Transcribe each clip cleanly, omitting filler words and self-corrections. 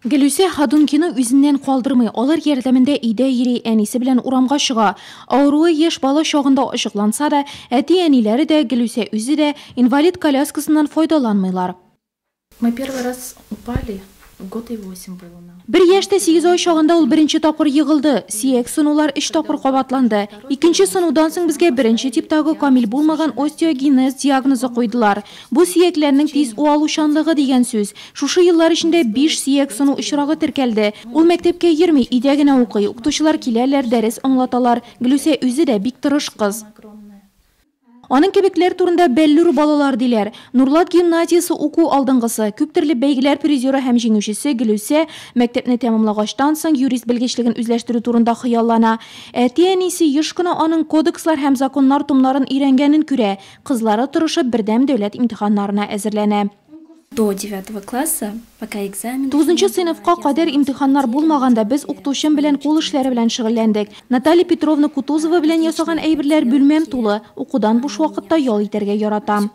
Гөлүсә ходункины үзеннән калдырмый, алар ярдәмендә өйдә йөри, әнисе белән урамга чыга. Авыруы яшь бала чагында ачыкланса да, әти-әниләре дә, Гөлүсә үзе дә инвалид коляскасыннан файдаланмыйлар. Мы первый раз упали, год и восемь было нам. Бер яшь тә 8 ай чагында ул беренче тапкыр егылды. Сөяк сынулар өч тапкыр кабатланды. Икенче сынудан соң безгә беренче типтагы камил булмаган остеогенез диагнозы куйдылар. Бу сөякләрнең тиз уалучанлыгы дигән сүз. Шушы еллар эчендә биш сөяк сыну очрагы теркәлде. Ул мәктәпкә йөрми, өйдә генә укый. Укытучылар киләләр, дәрес аңлаталар. Гөлүсә үзе дә бик тырыш кыз. Аның кебекләр турында бәллүр балалар диләр. Нурлат гимназиясе уку алдынгысы, күптөрле бәйгеләр призеры һәм җиңүчесе Гөлүсә мәктәпне тәмамлагачтан соң юрист белгечлеген үзләштерү турында хыяллана. Әти-әнисе еш кына аның кодекслар һәм законнар томнарын өйрәнгәнен күрә. Кызлары тырышып бердәм дәүләт имтиханнарына әзерләнә. До 9 класса, пока экзамен. Тугызынчы сыйныфка кадәр имтиханнар булмаганда, без укытучым белән кул эшләре белән шөгыльләндек. Наталья Петровна Кутузова белән ясаган әйберләр бүлмәм тулы. Укудан буш вакытта ял итәргә яратам.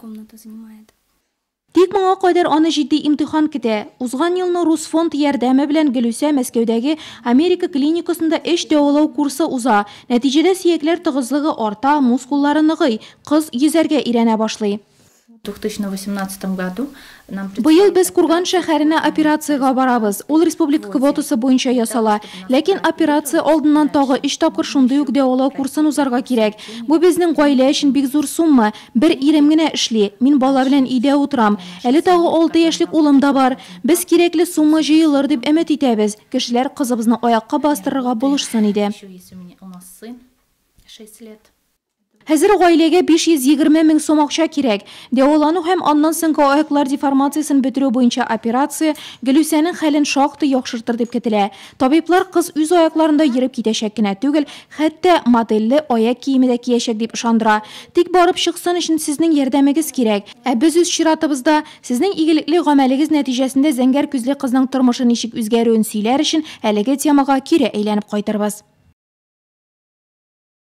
Тик моңа кадәр аны җитди имтихан көтә. Узган елны Русфонд ярдәме белән Гөлүсә Мәскәүдәге Америка клиникасында өч дәвалау курсы уза. Нәтиҗәдә сөякләр тыгызлыгы арта, мускуллары ныгый. Кыз йөзәргә өйрәнә башлый. В 2018 году нам Быел без Курган шәһәренә операциягә барабыз. Ул республика квотасы буенча ясала. Ләкин операция алдыннан тагы өч тапкыр шундый ук дәвалау курсын узарга кирәк. Бу безнең гаилә өчен бик зур сумма. Бер ирем генә эшли. Мин бала белән өйдә утырам. Әле тагы 6 яшьлек улым да бар. Без кирәкле сумма җыелыр дип өмет итәбез. Кешеләр кызыбызны аякка бастырырга булышсын иде. Еще есть у меня у нас сын 6 лет. Хәзер гаиләгә 520 мең сум акча кирәк. Дәвалану һәм аннан соңгы аяклар деформациясен бетерү буенча операция Гөлүсәнең хәлен шактый яхшыртыр дип көтелә. Табиблар кыз үз аякларында йөреп китәчәк кенә түгел, хәтта модельле аяк киеме дә киячәк дип ышандыра. Тик барып чыксын өчен сезнең ярдәмегез кирәк. Ә без үз чиратыбызда сезнең игелекле гамәлегез нәтиҗәсендә зәңгәр күзле кызның тормышы ничек үзгәрүен сөйләр өчен әлеге темага кире әйләнеп кайтырбыз.